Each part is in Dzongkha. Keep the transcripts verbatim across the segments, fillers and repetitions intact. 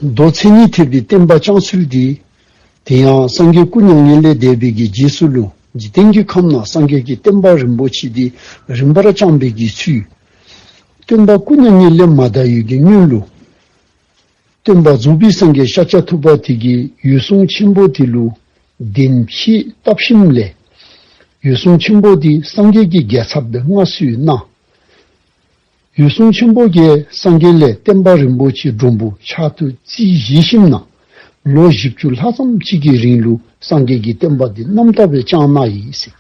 མདོ་མཚན་ཉིད་ཐེག་པའི་བསྟན་པ་བསྐྱངས་ཚུལ་འདི། དེ་ཡང་སངས་རྒྱས་སྐུ་མྱ་ངན་ལས་འདས་པའི་གི་རྗེས་སུ་ལུ་འཇིག་རྟེན་གྱི་ཁམས་ན་སངས་རྒྱས་ཀྱི་བསྟན་པ་རིན་པོ་ཆེ་འདི་རིམ་པར་བསྐྱངས་པའི་གི་ཚུལ། སྟོན་པ་སྐུ་མྱ་ངན་ལས་མ་འདའ་བའི་གི་སྔོན་ལུ། སྟོན་པ་རྫོགས་པའི་སངས་རྒྱས་ཤཱཀྱ་ཐུབ་པ་དེ་གིས་འོད་སྲུང་ཆེན་པོ་དེ་ལུ་བདེན་བཞི་བཏབ་ཞིནམ་ལས། འོད་སྲུང་ཆེན་པོ་དེ་སངས་རྒྱས་ཀྱི་རྒྱལ་ཚབ་སྦེ་མངའ་གསོལ་གནང་། འོད་སྲུང་ཆེན་པོ་གིས་སངས་རྒྱས་ལས་བསྟན་པ་རིན་པོ་ཆེ་སྒྲོམ་བུ་ཕྱག་ཏུ་རྩིས་བཞེས་ཞིནམ་ན། ལོ་བཞི་བཅུ་ལྷག་ཙམ་ཅིག་གི་རིང་ལུ་སངས་རྒྱས་ཀྱི་བསྟན་པ་འདི་རྣམ་དག་སྦེ་བསྐྱངས་གནང་ཡི་ཟེར།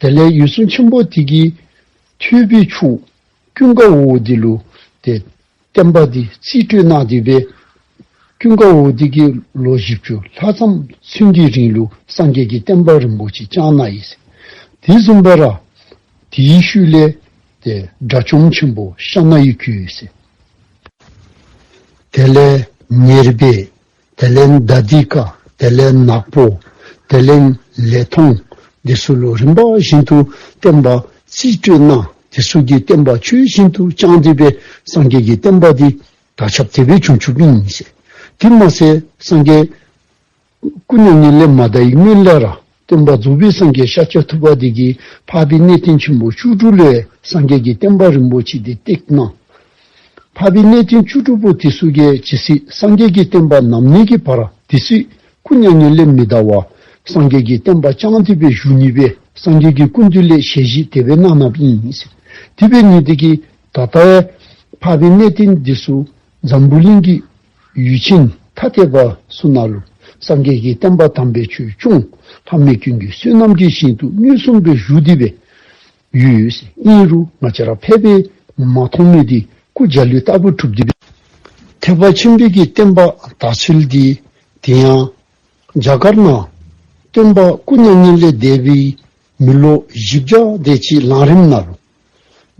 དེ་ལས་འོད་སྲུང་ཆེན་པོ་དེ་གིས་ཐོས་པའི་མཆོག་ཀུན་དགའ་བོ་འདི་ལུ་ཏེ་བསྟན་པ་འདི་རྩིས་སྤྲོད་གནང་སྟེ་སྦེ། ཀུན་དགའ་བོ་འདི་གིས་ལོ་བཞི་བཅུ་ལྷག་ཙམ་ཚུན་གྱི་རིང་ལུ་སངས་རྒྱས་ཀྱི་བསྟན་པ་རིན་པོ་ཆེ་བསྐྱངས་གནང་ཡི་ཟེར། དེ་བཟུམ་སྦེ་ར་དེའི་ཤུལ་ལས་ཏེ་དགྲ་བཅོམ་ཆེན་པོ་ཤ་ནའི་གོས་ཟེར། དེ་ལས་ཉེར་སྦས། དེ་ལས་དྷ་དྷི་ཀ། དེ་ལས་ནག་པོ། དེ་ལས་ལེགས་མཐོང་། འདི་ཚུ་ལུ་རིམ་པ་བཞིན་དུ་བསྟན་པ་རྩིས་སྤྲོད་གནང་། དེ་ཚུ་གིས་བསྟན་པ་ཆོས་བཞིན་དུ་བསྐྱངས་ཏེ་སྦེ་སངས་རྒྱས་ཀྱི་བསྟན་པ་འདི་དར་ཁྱབ་དེ་སྦེ་བྱུང་བྱུངམ་ཨིན་ཟེར། དེ་མ་ཟད་སངས་རྒྱས་སྐུ་མྱ་ངན་ལས་མ་འདའ་བའི་སྔོན་ལས་ར་སྟོན་པ་རྫོགས་པའི་སངས་རྒྱས་ཤཱཀྱ་ཐུབ་པ་དེ་གིས་འཕགས་པའི་གནས་བརྟན་ཆེན་པོ་བཅུ་དྲུག་ལས་སངས་རྒྱས་ཀྱི་བསྟན་པ་རིན་པོ་ཆེ་འདི་བཏེགས་གནང་། འཕགས་པའི་གནས་བརྟན་བཅུ་དྲུག་པོ་དེ་ཚུ་གིས་ཇི་སྲིད་སངས་རྒྱས་ཀྱི་བསྟན་པ་ནམ་གནས་ཀྱི་བར་དེ་སྲིད་སྐུ་མྱ་ངན་ལས་མི་འདའ་བར་སངས་རྒྱས་ཀྱི་བསྟན་པ་བསྐྱངས་ཏེ་སྦེ་བཞུགས་ནི་སྦེ་སངས་རྒྱས་ཀྱི་སྐུ་མདུན་ལས་ཞལ་བཞེས་དེ་སྦེ་གནང་གནངམ་ཨིན་ཟེར། དེ་འབད་ནི་དེ་གིས་ད་ལྟ་ཡང་འཕགས་པའི་གནས་བརྟན་འདི་ཚུ་འཛམ་བུ་གླིང་གི་ཡུལ་ཆེན་ཐ་དད་པ་ཚུ་ནང་ལུ་སངས་རྒྱས་ཀྱི་བསྟན་པ་དམ་པའི་ཆོས་སྐྱོང་ལྷ་མི་ཀུན་གྱི་བསོད་ནམས་ཀྱི་ཞིང་དུ་མངོན་སུམ་སྦེ་བཞུགས་ཏེ་སྦེ་ཡོད་ཟེར། ཨིན་རུང་ང་བཅས་ར་ཕལ་པས་མ་མཐོང་མི་འདི་སྐུ་འཇའ་ལུས་ལྟ་བུ་གྲུབ་སྟེ་སྦེ། ཐེག་པ་ཆེན་པོའི་གི་བསྟན་པ་དར་ཚུལ་འདི་དེ་ཡང་རྒྱ་གར་ནང་སྟོན་པ་སྐུ་མྱ་ངན་ལས་འདས་པའི་མི་ལོ་བཞི་བརྒྱ་དེ་ཅིག་ལང་རིམ་ནང་ལུ་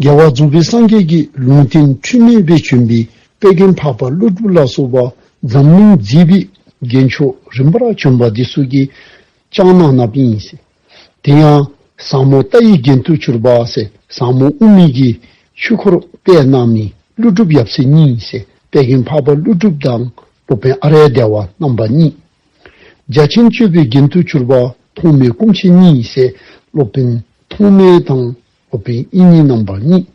རྒྱལ་བ་རྫོགས་པའི་སངས་རྒྱས་ཀྱི་ལུང་བསྟན་འཁྲུལ་མེད་སྦེ་བྱོན་པའི་དཔལ་མགོན་འཕགས་པ་ཀླུ་སྒྲུབ་ལ་སོགས་པ་འཛམ་གླིང་མཛེས་པའི་རྒྱན་མཆོག་རིམ་པར་བྱོན་པ་འདི་ཚུ་གིས་བསྐྱངས་གནང་གནངམ་ཨིན་ཟེར། དེ་ཡང་ཟབ་མོ་ལྟ་བའི་རྒྱན་དུ་གྱུར་པ་ཟེར་ཟབ་མོ་དབུ་མའི་གི་ཆོས་འཁོར་སྤེལ་གནང་མི་ཀླུ་སྒྲུབ་ཡབ་སྲས་གཉིས་ཟེར་དཔལ་མགོན་འཕགས་པ་ཀླུ་སྒྲུབ་དང་སློབ་དཔོན་ཨཱརྱ་དེ་བ་རྣམ་པ་གཉིས། རྒྱ་ཆེན་སྤྱོད་པའི་རྒྱན་དུ་གྱུར་པ་ཐོགས་མེད་སྐུ་མཆེད་གཉིས་ཟེར་སློབ་དཔོན་ཐོགས་མེད་དང་སློབ་དཔོན་དབྱིག་གཉེན་རྣམ་པ་གཉིས།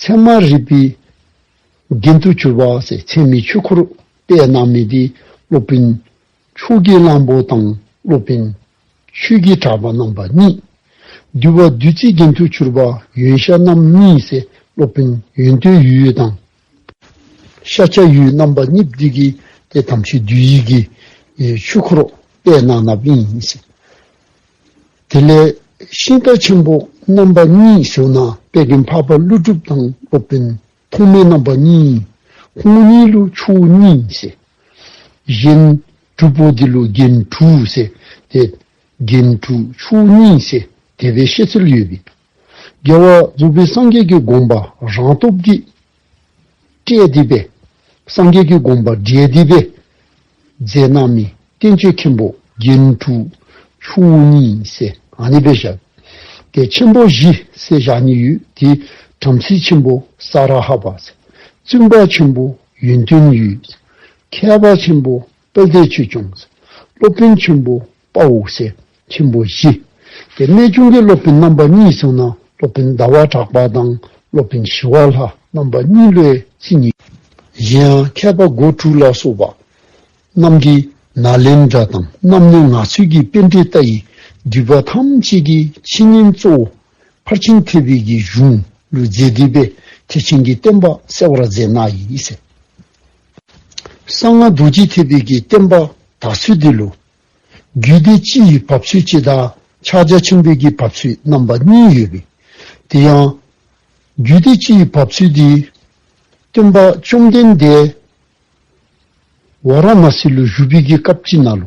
ཚད་མ་རིག་པའི་རྒྱན་དུ་གྱུར་པ་ཟེར་ཚད་མའི་ཆོས་འཁོར་སྤེལ་གནང་མི་འདི་སློབ་དཔོན་ཕྱོགས་ཀྱི་གླང་པོ་དང་སློབ་དཔོན་ཆོས་ཀྱི་གྲགས་པ་རྣམ་པ་གཉིས། འདུལ་བ་བདུད་རྩིའི་རྒྱན་དུ་གྱུར་པ་ཡོན་ཤཱཀ་རྣམ་གཉིས་ཟེར་སློབ་དཔོན་ཡོན་ཏན་འོད་དང་ཤཱཀྱ་འོད་རྣམ་པ་གཉིས་འདི་གིས་ཏེ་དམ་ཆོས་འདུལ་བའི་གི་ཆོས་འཁོར་སྤེལ་གནང་གནངམ་ཨིན་ཟེར། དེ་ལས་ཤིང་རྟ་ཆེན་པོ་རྣམ་པ་གཉིས་ཟེར་ན་དཔལ་མགོན་འཕགས་པ་ཀླུ་སྒྲུབ་དང་སློབ་དཔོན་ཐོགས་མེད་རྣམ་པ་གཉིས། ཁོང་གཉིས་ལུ་ཕྱོགས་གཉིས་ཟེར། གཞན་དྲུག་པོ་འདི་ལུ་རྒྱན་དྲུག་ཟེར། ཏེ་རྒྱན་དྲུག་ཕྱོགས་གཉིས་ཟེར་དེ་སྦེ་བཤད་ཚུལ་ཡོད་པས། རྒྱལ་བ་རྫོགས་པའི་སངས་རྒྱས་ཀྱི་དགོངས་པ་རང་སྟོབས་ཀྱིས་བཀྲལ་ཏེ་སྦེ་སངས་རྒྱས་ཀྱི་དགོངས་པ་བཀྲལ་ཏེ་སྦེ་མཛད་གནང་མི་བསྟན་བཅོས་མཁན་པོ་རྒྱན་དྲུག་ཕྱོགས་གཉིས་ཟེར་ཨ་ནི་སྦེ་བཞག། ཏེ་ཆེན་པོ་བཞི་ཟེར་བཞག་ནི་ཡོད། དེ་བྲམ་ཟེ་ཆེན་པོ་ས་ར་ཧ་པ་ཟེར། བཙུན་པ་ཆེན་པོ་ཡོན་ཏན་འོད། མཁས་པ་ཆེན་པོ་དཔལ་ལྡན་ཆོས་སྐྱོང་ཟེར། སློབ་དཔོན་ཆེན་པོ་དཔའ་བོ་ཟེར་ཆེན་པོ་བཞི། ཏེ་རྨད་བྱུང་གི་སློབ་དཔོན་རྣམ་པ་གཉིས་ཟེར་ན་སློབ་དཔོན་ཟླ་བ་གྲགས་པ་དང་སློབ་དཔོན་ཞི་བ་ལྷ་རྣམ་པ་གཉིས་ལུ་ཡང་བརྩི་ནི། གཞན་ཡང་མཁས་པ་སྒོ་དྲུག་ལ་སོགས་པ་རྣམས་ཀྱིས་ནཱ་ལེནྡྲ་དང་རྣམ་གནོན་ངང་ཚུལ་གྱི་པཎྜི་ཏ་ཡི་འདུས་པ་ཐམས་ཅད་ཀྱི་འཆད་ཉན་གཙོ་བོ་ཕར་ཕྱིན་ཐེག་པའི་གི་གཞུང་ལུ་མཛད་དེ་སྦེ་ཐེག་ཆེན་གྱི་བསྟན་པ་གསལ་བར་མཛད་གནང་ཡི་ཟེར། གསང་སྔགས་རྡོ་རྗེ་ཐེག་པའི་གི་བསྟན་པ་དར་ཚུལ་འདི་ལུ་རྒྱུད་སྡེ་སྤྱི་ཡི་བབས་ཚུལ་གཅིག་དང་ཕྱག་རྒྱ་ཆེན་པོའི་གི་བབས་ཚུལ་རྣམ་པ་གཉིས་ཡོད་པས། དེ་ཡང་རྒྱུད་སྡེ་སྤྱི་ཡི་བབས་ཚུལ་འདི་སྟོན་པ་བཅོམ་ལྡན་འདས་ཝཱ་ར་ཎཱ་སི་ལུ་བཞུགས་པའི་གི་སྐབས་ཅིག་ནང་ལུ་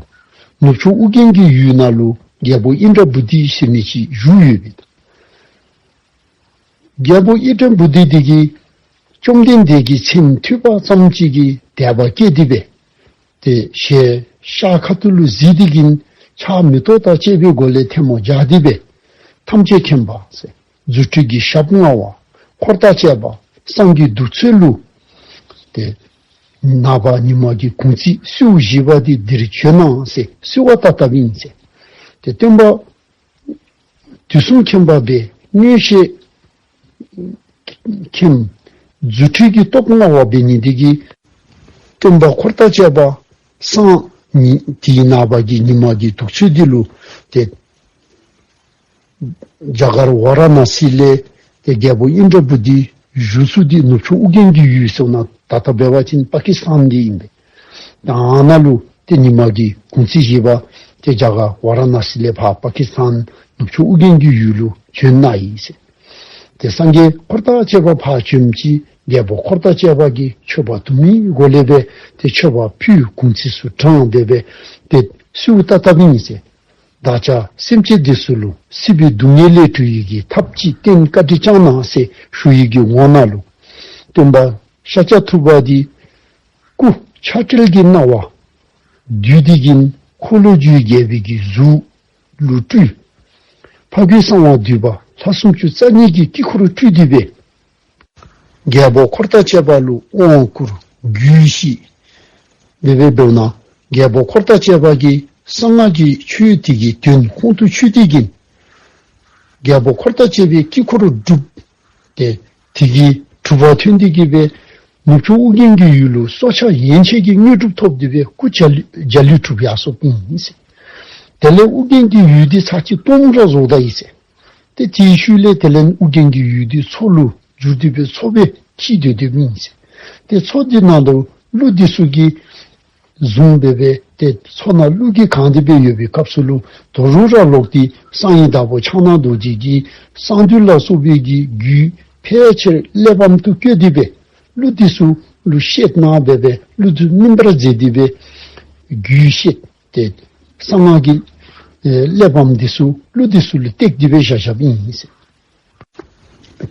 ནུབ་ཕྱོགས་ཨུ་རྒྱན་གྱི་ཡུལ་ནང་ལུ་རྒྱལ་པོ་ཨིནྡྲ་བྷུ་ཏི་ཟེར་མི་ཅིག་བཞུགས་ཡོད་པས། རྒྱལ་པོ་ཨིནྡྲ་བྷུ་ཏི་དེ་གིས་བཅོམ་ལྡན་འདས་ཀྱི་མཚན་ཐོས་པ་ཙམ་ཅིག་གིས་དད་པ་སྐྱེས་ཏེ་སྦེ་ཏེ་ཞལ་ཤར་ཁ་ཐུག་ལུ་གཟིགས་ཏེ་གིས་ཕྱག་མེ་ཏོག་དང་བཅས་པའི་སྒོ་ལས་ཐལ་མོ་སྦྱར་ཏེ་སྦེ་ཐམས་ཅད་མཁྱེན་པ་ཟེར་རྫུ་འཕྲུལ་གྱི་ཞབས་མངའ་བ་འཁོར་དང་བཅས་པ་བསང་གི་བདུག་ཚོད་ལུ་ཏེ་ ནངས་པ་ཉི་མ་གི་གུང་ཚིགས་གསོལཝ་བཞེས་པ་འདི་འདིར་བྱོན་གནང་ཟེར་གསོལ་བ་བཏབ་བཏབཔ་ཨིན་ཟེར། ཏེ་སྟོན་པ་དུས་གསུམ་མཁྱེན་པ་སྦེ་མངོན་ཤེས་མཁྱེན། རྫུ་འཕྲུལ་གྱི་སྟོབས་མངའ་བ་འབད་ནི་འདི་གིས་སྟོན་པ་འཁོར་དང་བཅས་པ་སང་ཉིན་དེའི་ནངས་པ་གི་ཉི་མ་གི་དུས་ཚོད་འདི་ལུ་ཏེ་རྒྱ་གར་ཝཱ་ར་ཎཱ་སི་ལས་ཏེ་རྒྱལ་པོ་ཨིནྡྲ་བྷུ་ཏི་བཞུགས་ས་འདི་ནུབ་ཕྱོགས་ཨུ་རྒྱན་གྱི་ཡུལ་ཟེར་ན་ད་ལྟོ་འབད་བ་ཅིན་པ་ཀི་སི་ཐན་འདི་ཨིན་པས། ད་ཨ་ནཱ་ལུ་ཏེ་ཉི་མ་གི་གུང་ཚིགས་བཞེས་པར་ཏེ་རྒྱ་གར་ཝཱ་ར་ཎཱ་སི་ལས་ཕར་པ་ཀི་སི་ཐན་ནུབ་ཕྱོགས་ཨུ་རྒྱན་གྱི་ཡུལ་ལུ་བྱོན་གནང་ཡི་ཟེར། ཏེ་སངས་རྒྱས་འཁོར་དང་བཅས་པ་ཕར་བྱོནམ་ཅིག་རྒྱལ་པོ་འཁོར་དང་བཅས་པ་གིས་མཆོད་པ་དུ་མའི་སྒོ་ལས་སྦེ་ཏེ་མཆོད་པ་ཕུལ། གུང་ཚིགས་སུ་དྲངས་སྦེ་སྦེ་ཏེ་གསོལཝ་བཏབ་བཏབཔ་ཨིན་ཟེར། བདག་ཅག་སེམས་ཅན་འདི་ཚུ་ལུ་སྲིད་པའི་སྡུག་བསྔལ་ལས་གྲོལ་ནི་གི་ཐབས་ཅིག་བསྟན་བཀའ་དྲིན་བསྐྱང་གནང་ཟེར་ཞུ་ནི་གི་ངོ་ནང་ལུ་སྟོན་པ་ཤཱཀྱ་ཐུབ་པ་འདི་སྐུ་ཆགས་བྲལ་གྱི་སྣང་བ་བསྡུས་ཏེ་གིས་འཁོར་ལོས་སྒྱུར་རྒྱལ་པོའི་གི་གཟུགས་ལུ་སྤྲུལ། ཕ་རྒོད་གསང་བ་འདུས་པ་ལྷ་སུམ་ཅུ་རྩ་གཉིས་ཀྱི་དཀྱིལ་འཁོར་སྤྲུལ་ཏེ་སྦེ་རྒྱལ་པོ་འཁོར་དང་བཅས་པ་ལུ་དབང་བསྐུར་རྒྱུད་བཤད། དེ་སྦེ་འབདཝ་ད་རྒྱལ་པོ་འཁོར་དང་བཅས་པ་གིས་གསང་སྔགས་ཀྱི་ཆོས་དེ་གི་དོན་ཁོང་དུ་ཆུད་དེ་གིས་རྒྱལ་པོ་འཁོར་དང་བཅས་པའི་དཀྱིལ་འཁོར་སྒྲུབ། ཏེ་དེ་གིས་གྲུབ་པ་ཐོན་ཏེ་གིས་སྦེ་ནུབ་ཕྱོགས་ཨུ་རྒྱན་གྱི་ཡུལ་ལུ་སྲོག་ཆགས་ཡན་ཆད་ཀྱི་དངོས་གྲུབ་ཐོབ་སྟེ་སྦེ་སྐུ་འཇའ་ལུས་འཇའ་ལུས་གྲུབ་ཡར་སོཔ་ཨིན་ཟེར། དེ་ལས་ཨུ་རྒྱན་གྱི་ཡུལ་འདི་ཚར་གཅིག་སྟོངམ་ར་བཟོ་ད་ཡི་ཟེར། ཏེ་དེའི་ཤུལ་ལས་དེ་ལས་ཨུ་རྒྱན་གྱི་ཡུལ་འདི་མཚོ་ལུ་འགྱུར་ཏེ་སྦེ་མཚོ་སྦེ་འཁྱིལ་སྡོད་སྡོདཔ་ཨིན་ཟེར། ཏེ་མཚོ་འདི་ནང་དུ་ཀླུ་འདི་ཚུ་གིས་བཟུང་སྦེ་སྦེ་ཏེ་མཚོ་ནང་ཀླུ་གིས་གང་སྟེ་སྦེ་ཡོད་པའི་སྐབས་སུ་ལུ་དོ་རུང་ར་ལོག་སྟེ་གསང་བའི་བདག་པོ་ཕྱག་ན་རྡོ་རྗེ་གིས་གསང་འདུས་ལ་སོགས་པའི་གི་རྒྱུད་ཕལ་ཆེར་གླེགས་བམ་དུ་བཀོད་དེ་སྦེ་ཀླུ་འདི་ཚུ་ལུ་བཤད་གནང་སྦེ་སྦེ་ཀླུ་འདི་ཚུ་སྨིན་པར་མཛད་དེ་སྦེ་རྒྱུད་བཤད། ཏེ་གསང་སྔགས་ཀྱི་ཨེ་གླེགས་བམ་འདི་ཚུ་ཀླུ་འདི་ཚུ་ལུ་གཏད་དེ་སྦེ་བཞག་བཞགཔ་ཨིན་ཟེར།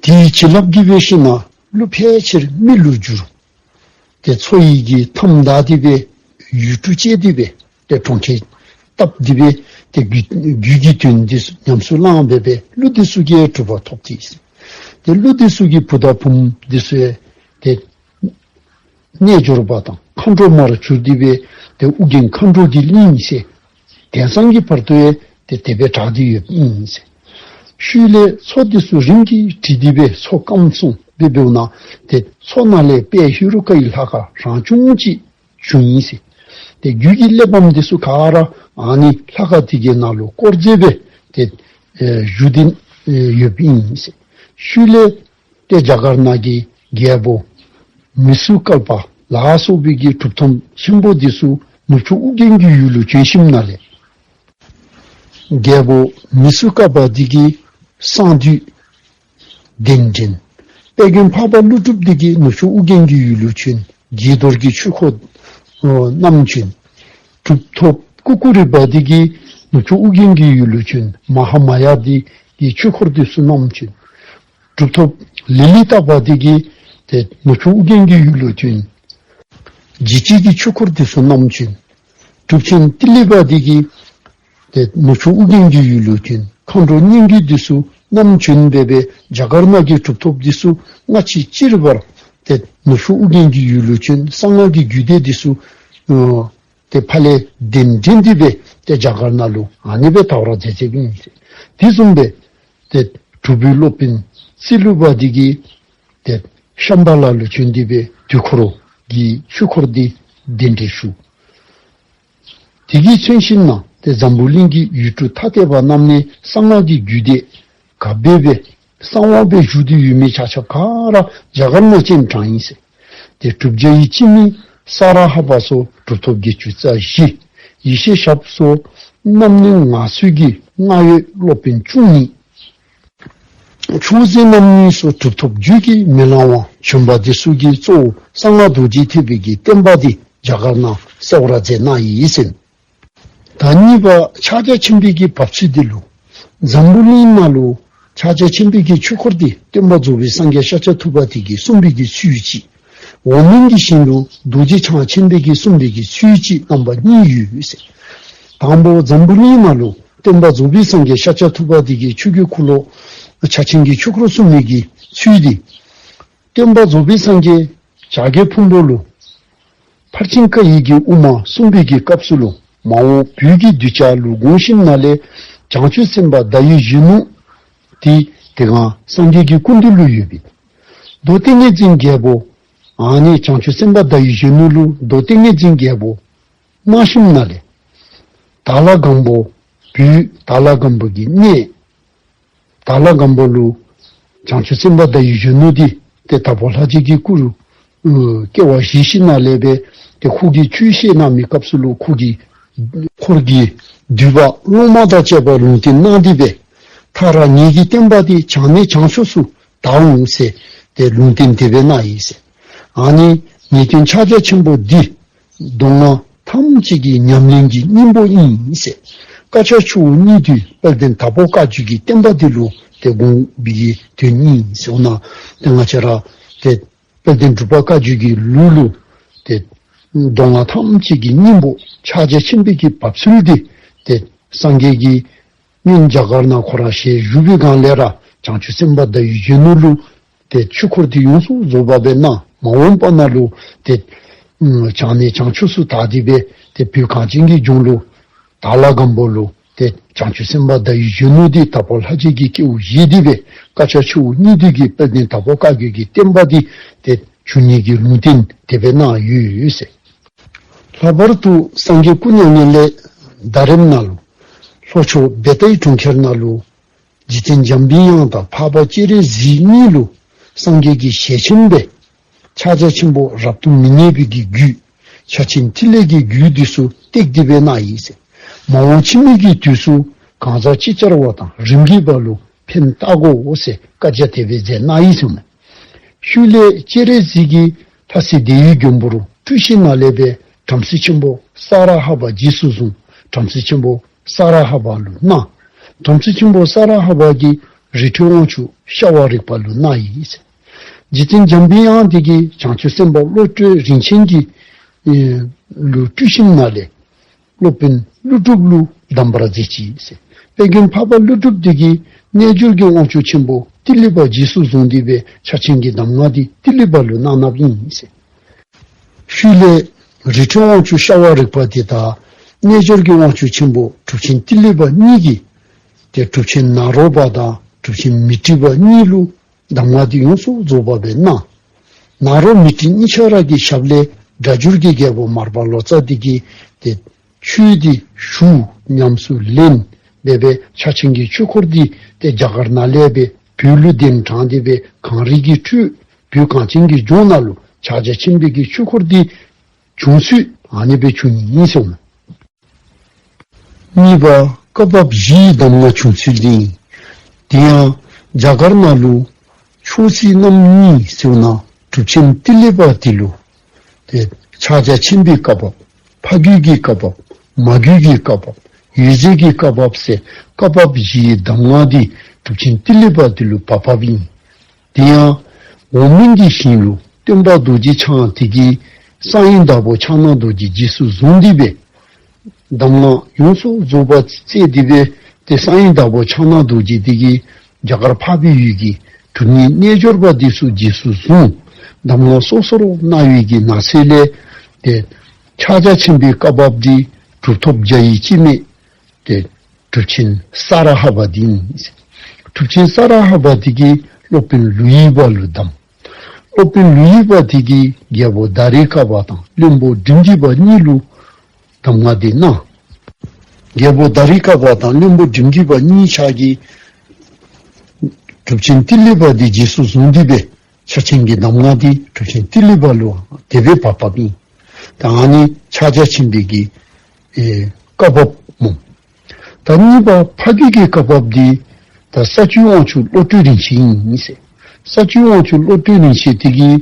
དེའི་བྱིན་རླབས་ཀྱིས་སྦེ་ཤིན་ན་ཀླུ་ཕལ་ཆེར་མི་ལུ་འགྱུར། ཏེ་མཚོ་ཡི་གི་མཐའམ་བདའ་སྟེ་སྦེ་ཡུལ་གྲུ་བཅད་དེ་སྦེ་ཏེ་གྲོང་ཁྱེར་བཏབ་སྟེ་སྦེ་ཏེ་རྒྱུད་རྒྱུད་ཀྱི་དོན་འདི་ཚུ་ཉམས་སུ་བླངས་སྦེ་སྦེ་ཀླུ་འདི་ཚུ་གིས་གྲུབ་པ་ཐོབ་སྟེ་ཟེར། ཏེ་ཀླུ་འདི་ཚུ་གི་བུ་དང་བུམ་འདི་ཚུ་ཡང་ཏེ་རྣལ་འབྱོར་པ་དང་མཁའ་འགྲོ་མར་གྱུར་ཏེ་སྦེ་ཏེ་ཨུ་རྒྱན་མཁའ་འགྲོ་གི་གླིང་ཟེར་དེང་སང་གི་བར་དུ་ཡང་ཏེ་དེ་སྦེ་གྲགས་ཏེ་ཡོདཔ་ཨིན་ཟེར། ཤུལ་ལས་མཚོ་འདི་ཚུ་རིམ་གྱིས་བྲི་སྟེ་སྦེ་མཚོ་སྐམ་སོང་སྦེ་འབདཝ་ད་ཏེ་མཚོ་ནང་ལས་དཔལ་ཧེ་རུ་ཀ་ཡི་ལྷ་ཁང་རང་བྱུང་ཅིག་བྱུང་ཡི་ཟེར། ཏེ་རྒྱུད་ཀྱི་གླེགས་བམ་འདི་ཚུ་ག་ར་ཨ་ནི་ལྷ་ཁང་དེ་གི་ནང་ལུ་བསྐོར་མཛད་སྦེ་ཏེ་ཨེ་བཞུགས་ཏེ་ཨེ་ཡོདཔ་ཨིན་ཟེར། ཤུལ་ལས་ཏེ་རྒྱ་གར་ནང་གི་རྒྱལ་པོ་མི་སུ་ཀལ་པ་ལ་སོགས་པའི་གི་གྲུབ་ཐོབ་ཆེན་པོ་འདི་ཚུ་ནུབ་ཕྱོགས་ཨུ་རྒྱན་གྱི་ཡུལ་ལུ་བྱོན་ཞིནམ་ལས་རྒྱལ་པོ་མི་སུ་ཀལ་པ་འདི་གིས་གསང་འདུས་གདན་འདྲེན། དཔལ་མགོན་འཕགས་པ་ཀླུ་སྒྲུབ་འདི་གིས་ནུབ་ཕྱོགས་ཨུ་རྒྱན་གྱི་ཡུལ་ལུ་བྱོན། དགྱེས་རྡོར་གྱི་ཆོས་འཁོར་ཨོ་བསྣམས་བྱོན། གྲུབ་ཐོབ་ཀུ་ཀུ་རི་པ་འདི་གིས་ནུབ་ཕྱོགས་ཨུ་རྒྱན་གྱི་ཡུལ་ལུ་བྱོན། མ་ཧཱ་མ་ཡ་འདི་གི་ཆོས་འཁོར་འདི་ཚུ་བསྣམས་བྱོན། གྲུབ་ཐོབ་ལི་ལི་ཏ་པ་འདི་གིས་ཏེ་ནུབ་ཕྱོགས་ཨུ་རྒྱན་གྱི་ཡུལ་ལུ་བྱོན། འཇིགས་བྱེད་ཀྱི་ཆོས་འཁོར་འདི་ཚུ་བསྣམས་བྱོན། གྲུབ་ཆེན་ཏི་ལི་པ་འདི་གིས་ཏེ་ནུབ་ཕྱོགས་ཨུ་རྒྱན་གྱི་ཡུལ་ལུ་བྱོན། མཁའ་འགྲོ་སྙན་བརྒྱུད་འདི་ཚུ་བསྣམས་བྱོན་སྦེ་སྦེ་རྒྱ་གར་ནང་གི་གྲུབ་ཐོབ་འདི་ཚུ་སྔ་ཕྱི་ཅི་རིགས་པར་ཏེ་ནུབ་ཕྱོགས་ཨུ་རྒྱན་གྱི་ཡུལ་ལུ་བྱོན། གསང་སྔགས་ཀྱི་རྒྱུད་སྡེ་འདི་ཚུ་ཨོ་ཏེ་ཕར་ལས་གདན་འདྲེན་ཏེ་སྦེ་ཏེ་རྒྱ་གར་ནང་ལུ་ཨ་ནི་སྦེ་དར་བར་མཛད་མཛདཔ་ཨིན་ཟེར། དེ་བཟུམ་སྦེ་ཏེ་གྲུབ་པའི་སློབ་དཔོན་ཙི་ལུ་པ་འདི་གིས་ཏེ་ཤམ་བྷ་ལ་ལུ་བྱོན་ཏེ་སྦེ་དུས་འཁོར་གྱི་ཆོས་འཁོར་འདི་གདན་འདྲེན་ཞུ། དེ་གིས་མཚོན་ཞིནམ་ལས་ཏེ་འཛམ་བུ་གླིང་གི་ཡུལ་གྲུ་ཐ་དད་པ་རྣམས་ནས་གསང་སྔགས་ཀྱི་རྒྱུད་སྡེ་གབ་སྦེ་སྦེ་གསང་བ་སྦེ་བཞུགས་ཏེ་ཡོད་མི་ཆ་ཁྱབ་ག་ར་རྒྱ་གར་ནང་སྤྱན་དྲངས་ཡི་ཟེར། ཏེ་གྲུབ་བརྒྱ་ཡི་སྤྱི་མིང་ས་ར་ཧ་པ་སོགས་གྲུབ་ཐོབ་བརྒྱད་ཅུ་རྩ་བཞི། ཡེ་ཤེས་ཞབས་སོགས་རྣམ་གནོན་ངང་ཚུལ་གྱི་སྔགས་ཡོད་སློབ་དཔོན་བཅུ་གཉིས། མཆོག་འཛིན་རྣམ་གཉིས་སོགས་གྲུབ་ཐོབ་རྒྱུད་ཀྱི་མི་ལང་བ་བྱོན་པ་འདི་ཚུ་གིས་གཙོ་བོ་གསང་སྔགས་རྡོ་རྗེ་ཐེག་པའི་གི་བསྟན་པ་འདི་རྒྱ་གར་ནང་གསལ་བར་མཛད་གནང་ཡི་ཟེར། ད་གཉིས་པ་ཕྱག་རྒྱ་ཆེན་པོའི་གི་བབས་ཚུལ་འདི་ལུ་འཛམ་བུ་གླིང་ནང་ལུ་ཕྱག་རྒྱ་ཆེན་པོའི་གི་ཆོས་འཁོར་འདི་སྟོན་པ་རྫོགས་པའི་སངས་རྒྱས་ཤཱཀྱ་ཐུབ་པ་འདི་གིས་གསུངས་པའི་གི་ཚུལ་གཅིག། འོག་མིན་གྱི་ཞིང་ལུ་རྡོ་རྗེ་འཆང་ཆེན་པོ་གིས་གསུངས་པའི་གི་ཚུལ་གཅིག་རྣམ་པ་གཉིས་ཡོད་ཟེར། དང་པོ་འཛམ་བུ་གླིང་ནང་ལུ་སྟོན་པ་རྫོགས་པའི་སངས་རྒྱས་ཤཱཀྱ་ཐུབ་པ་འདི་གིས་ཆོས་ཀྱི་འཁོར་ལོ་ཕྱག་ཆེན་གྱི་ཆོས་འཁོར་གསུངས་པའི་གི་ཚུལ་འདི་སྟོན་པ་རྫོགས་པའི་སངས་རྒྱས་བྱ་རྒོད་ཕུང་པོ་ལུ་ ཕར་ཕྱིན་བཀའ་ཡི་གི་དབུ་མ་གསུངས་པའི་གི་སྐབས་སུ་ལུ་མ་འོངས་བོད་ཀྱི་གདུལ་བྱ་ལུ་དགོངས་ཞིནམ་ལས་བྱང་ཆུབ་སེམས་དཔའ་ཟླ་འོད་གཞོན་ནུ་འདི་དེ་སྒང་སངས་རྒྱས་ཀྱི་སྐུ་མདུན་ལུ་ཡོད་པའི་མདོ་ཏིང་ངེ་འཛིན་རྒྱལ་པོ་ཨ་ནི་བྱང་ཆུབ་སེམས་དཔའ་ཟླ་འོད་གཞོན་ནུ་ལུ་མདོ་ཏིང་ངེ་འཛིན་རྒྱལ་པོ་གནང་ཞིནམ་ལས་དྭགས་ལྷ་སྒམ་པོ་བོད་དྭགས་ལྷ་སྒམ་པོ་གི་གནས་དྭགས་ལྷ་སྒམ་པོ་ལུ་བྱང་ཆུབ་སེམས་དཔའ་ཟླ་འོད་གཞོན་ནུ་འདི་ཏེ་དྭགས་པོ་ལྷ་རྗེ་གི་སྐུ་རུ་ཨ་སྐྱེ་བ་བཞེས་ཞིནམ་ལས་སྦེ་ཏེ་ཁོ་གིས་ཆོས་བཤད་གནང་མི་སྐབས་སུ་ལུ་ཁོ་གི་འཁོར་གྱི་འདུས་པ་སློབ་མ་དང་བཅས་པ་ལུང་བསྟན་གནང་སྟེ་སྦེ་མཐར་ངེད་ཀྱི་བསྟན་པ་འདི་བྱང་ནས་བྱང་ཕྱོགས་སུ་དར་འོང་ཟེར་ཏེ་ལུང་བསྟན་དེ་སྦེ་གནང་ཡི་ཟེར། ཨ་ནི་ངེས་དོན་ཕྱག་རྒྱ་ཆེན་པོ་འདི་མདོ་སྔགས་ཐམས་ཅད་ཀྱི་ཉམས་ལེན་གྱི་སྙིང་པོ་ཨིན་ཟེར། བཀའ་ཕྱག་ཆུ་བོ་གཉིས་འདི་དཔལ་ལྡན་དྭགས་པོ་བཀའ་བརྒྱུད་ཀྱི་བསྟན་པ་འདི་ལུ་ཏེ་དགོངས་པའི་གི་དོན་ཨིན་ཟེར་ན། ཏེ་ང་བཅས་ར་ཏེ་དཔལ་ལྡན་འབྲུག་པ་བཀའ་བརྒྱུད་ཀྱི་ལུགས་ལུ་ཏེ་མདོ་སྔགས་ཐམས་ཅད་ཀྱི་སྙིང་པོ་ཕྱག་རྒྱ་ཆེན་པོའི་གི་བབས་ཚུལ་འདི་ཏེ་སངས་རྒྱས་ཀྱིས་སྔོན་རྒྱ་གར་ནང་ཁོ་ར་ཞལ་བཞུགས་པའི་སྒང་ལས་ར་བྱང་ཆུབ་སེམས་དཔའ་ཟླ་འོད་གཞོན་ནུ་ལུ་ཏེ་ཆོས་འཁོར་འདི་ཡོངས་སུ་རྫོགས་པ་སྦེ་གནང་། མ་འོངས་པ་ནང་ལུ་ཏེ་ཨམ་བྱང་ནས་བྱང་ཕྱོགས་སུ་དར་ཏེ་སྦེ་ཏེ་བོད་གངས་ཅན་གྱི་ལྗོངས་ལུ་དྭགས་ལྷ་སྒམ་པོ་ལུ་ཏེ་བྱང་ཆུབ་སེམས་དཔའ་ཟླ་འོད་གཞོན་ནུ་འདི་དྭགས་པོ་ལྷ་རྗེ་གི་སྐུ་རུ་བཞེས་ཏེ་སྦེ་བཀའ་ཕྱག་ཆུ་བོ་གཉིས་འདི་གིས་དཔལ་ལྡན་དྭགས་པོ་བཀའ་བརྒྱུད་ཀྱི་བསྟན་པ་འདི་ཏེ་འབྱུང་ནི་གི་ལུང་བསྟན་དེ་སྦེ་གནང་ཡོད་ཟེར། ལྷག་པར་དུ་སངས་རྒྱས་སྐུ་མྱ་ངན་ལས་འདའ་རནམ་ནང་ལུ་ལྷོ་ཕྱོགས་བེ་ཏའི་གྲོང་ཁྱེར་ནང་ལུ་རྗེ་བཙུན་འཇམ་པའི་དབྱངས་དང་འཕགས་པ་སྤྱན་རས་གཟིགས་གཉིས་ལུ་སངས་རྒྱས་ཀྱི་ཞལ་ཆེམས་སྦེ་ཕྱག་རྒྱ་ཆེན་པོ་རབ་ཏུ་མི་གནས་པའི་གི་རྒྱུད་ཕྱག་ཆེན་ཐིག་ལེ་གི་རྒྱུད་འདི་ཚུ་གཏད་དེ་སྦེ་གནང་ཡི་ཟེར། མ་འོངས་ཕྱི་མའི་གི་དུས་སུ་གང་ཟག་ཅིག་ཅར་བ་དང་རིམ་གྱིས་པ་ལུ་ཕན་བཏགས་དགོ་ཟེར་བཀའ་རྒྱ་དེ་སྦེ་མཛད་གནང་ཡི་ཟེར་མས། ཤུལ་ལས་སྤྱན་རས་གཟིགས་ཀྱིས་ལྷ་སྲས་བདེ་བའི་མགོན་པོ་རུ་སྤྲུལ་ཞིནམ་ལས་སྦེ་བྲམ་ཟེ་ཆེན་པོ་ས་ར་ཧ་པ་རྗེས་སུ་བཟུང་། བྲམ་ཟེ་ཆེན་པོ་ས་ར་ཧ་པ་ལུ་གནང་། བྲམ་ཟེ་ཆེན་པོ་ས་ར་ཧ་པ་གིས་རི་ཁྲོད་དབང་ཕྱུག་ཤ་བ་རི་པ་ལུ་གནང་ཡི་ཟེར། རྗེ་བཙུན་འཇམ་པའི་དབྱངས་དེ་གིས་བྱང་ཆུབ་སེམས་དཔའ་བློ་གྲོས་རིན་ཆེན་གྱི་ཨེ་ལུ་སྤྲུལ་ཞིནམ་ལས་སློབ་དཔོན་ཀླུ་སྒྲུབ་ལུ་གདམས་པར་མཛད་ཅི་ཟེར། དཔལ་མགོན་འཕགས་པ་ཀླུ་སྒྲུབ་དེ་གིས་རྣལ་འབྱོར་གྱི་དབང་ཕྱུག་ཆེན་པོ་ཏི་ལི་པ་རྗེས་སུ་བཟུང་སྟེ་སྦེ་ཕྱག་ཆེན་གྱི་གདམས་ངག་འདི་ཏི་ལི་པ་ལུ་གནང་གནངམ་ཨིན་ཟེར། ཤུལ་ལས་རི་ཁྲོད་དབང་ཕྱུག་ཤ་བ་རི་པ་དེ་དང་རྣལ་འབྱོར་གྱི་དབང་ཕྱུག་ཆེན་པོ་གྲུབ་ཆེན་ཏི་ལི་པ་གཉིས་ཀྱིས་ཏེ་གྲུབ་ཆེན་ནཱ་རོ་པ་དང་གྲུབ་ཆེན་མཻ་ཏྲི་པ་གཉིས་ལུ་གདམས་ངག་འདི་ཡོངས་སུ་རྫོགས་པ་སྦེ་གནང་། ནཱ་རོ་མཻ་ཏྲི་གཉིས་ཆ་ར་གི་ཞབས་ལས་སྒྲ་སྒྱུར་གྱི་རྒྱལ་པོ་མར་པ་ལོ་ཙཱ་དེ་གིས་ཏེ་ཆོས་འདི་ཞུ་ཉམས་སུ་ལེན་སྦེ་སྦེ་ཕྱག་ཆེན་གྱི་ཆོས་འཁོར་འདི་ཏེ་རྒྱ་གར་ནང་ལས་སྦེ་བོད་ལུ་གདན་དྲངས་ཏེ་སྦེ་གངས་རི་གི་ཁྲོད་བོད་གངས་ཅན་གྱི་ལྗོངས་ནང་ལུ་ཕྱག་རྒྱ་ཆེན་པོའི་གི་ཆོས་འཁོར་འདི་བྱུང་ཚུལ་ཨ་ནི་སྦེ་བྱུང་ནི་ཨིན་ཟེར་མས། གཉིས་པ་བཀའ་བབས་བཞིའི་གདམས་ངག་བྱུང་ཚུལ་འདི་ཨིན། དེ་ཡང་རྒྱ་གར་ནང་ལུ་ཆོས་སྲིད་རྣམ་གཉིས་ཟེར་ན་གྲུབ་ཆེན་ཏི་ལི་པ་དེ་ལུ་ཏེ་ཕྱག་རྒྱ་ཆེན་པོའི་བཀའ་བབས། ཕ་རྒྱུད་ཀྱི་བཀའ་བབས། མ་རྒྱུད་ཀྱི་བཀའ་བབས། འོད་གསལ་གྱི་བཀའ་བབས་ཟེར་བཀའ་བབས་བཞིའི་གདམས་ངག་འདི་གྲུབ་ཆེན་ཏི་ལི་པ་དེ་ལུ་བབས་བབསཔ་ཨིན། དེ་ཡང་འོག་མིན་གྱི་ཞིང་ལུ་སྟོན་པ་རྡོ་རྗེ་འཆང་དེ་གིས་གསང་བའི་བདག་པོ་ཕྱག་ན་རྡོ་རྗེ་རྗེས་སུ་བཟུང་སྟེ་སྦེ་གདམས་ངག་ཡོངས་སུ་རྫོགས་པ་བསྩལ་ཏེ་སྦེ་ཏེ་གསང་བའི་བདག་པོ་ཕྱག་ན་རྡོ་རྗེ་དེ་གིས་རྒྱ་གར་འཕགས་པའི་ཡུལ་གྱི་གྲུབ་བརྙེས་རྣལ་འབྱོར་པ་དེ་ཚུ་རྗེས་སུ་བཟུང་། གདམས་ངག་སོ་སོར་གནང་བའི་གི་ནང་གསེས་ལས་ཏེ་ཕྱག་རྒྱ་ཆེན་པོའི་བཀའ་བབས་འདི་གྲུབ་ཐོབ་རྒྱ་ཡི་སྐྱེ་དམན་ཏེ་གྲུབ་ཆེན་ས་ར་ཧ་པ་འདི་ཨིན། གྲུབ་ཆེན་ས་ར་ཧ་པ་འདི་གིས་སློབ་དཔོན་ལཱུ་ཡི་པ་ལུ་གདམས། སློབ་དཔོན་ལཱུ་ཡི་པ་འདི་གིས་རྒྱལ་པོ་དཱ་རི་ཀ་པ་དང་བློན་པོ་ཌིང་གི་པ་གཉིས་ལུ་གདམས་ངག་འདི་གནང་། རྒྱལ་པོ་དཱ་རི་ཀ་པ་དང་བློན་པོ་ཌིང་གི་པ་གཉིས་ཆ་གིས་གྲུབ་ཆེན་ཏི་ལི་པ་འདི་རྗེས་སུ་བཟུང་སྟེ་སྦེ་ཕྱག་ཆེན་གྱི་གདམས་ངག་འདི་གྲུབ་ཆེན་ཏི་ལི་པ་ལུ་དེ་སྦེ་བབས་བབསཔ་ཨིན། ད་ཨ་ནི་ཕྱག་རྒྱ་ཆེན་པོའི་གི་ཨེ་བཀའ་བབས་སྨོ། ད་གཉིས་པ་ཕ་རྒྱུད་ཀྱི་བཀའ་བབས་འདི་ད་ས་བཅུའི་དབང་ཕྱུག་བློ་གྲོས་རིན་ཆེན་ཨིན་ཟེར། ས་བཅུའི་དབང་ཕྱུག་བློ་གྲོས་རིན་ཆེན་དེ་གིས་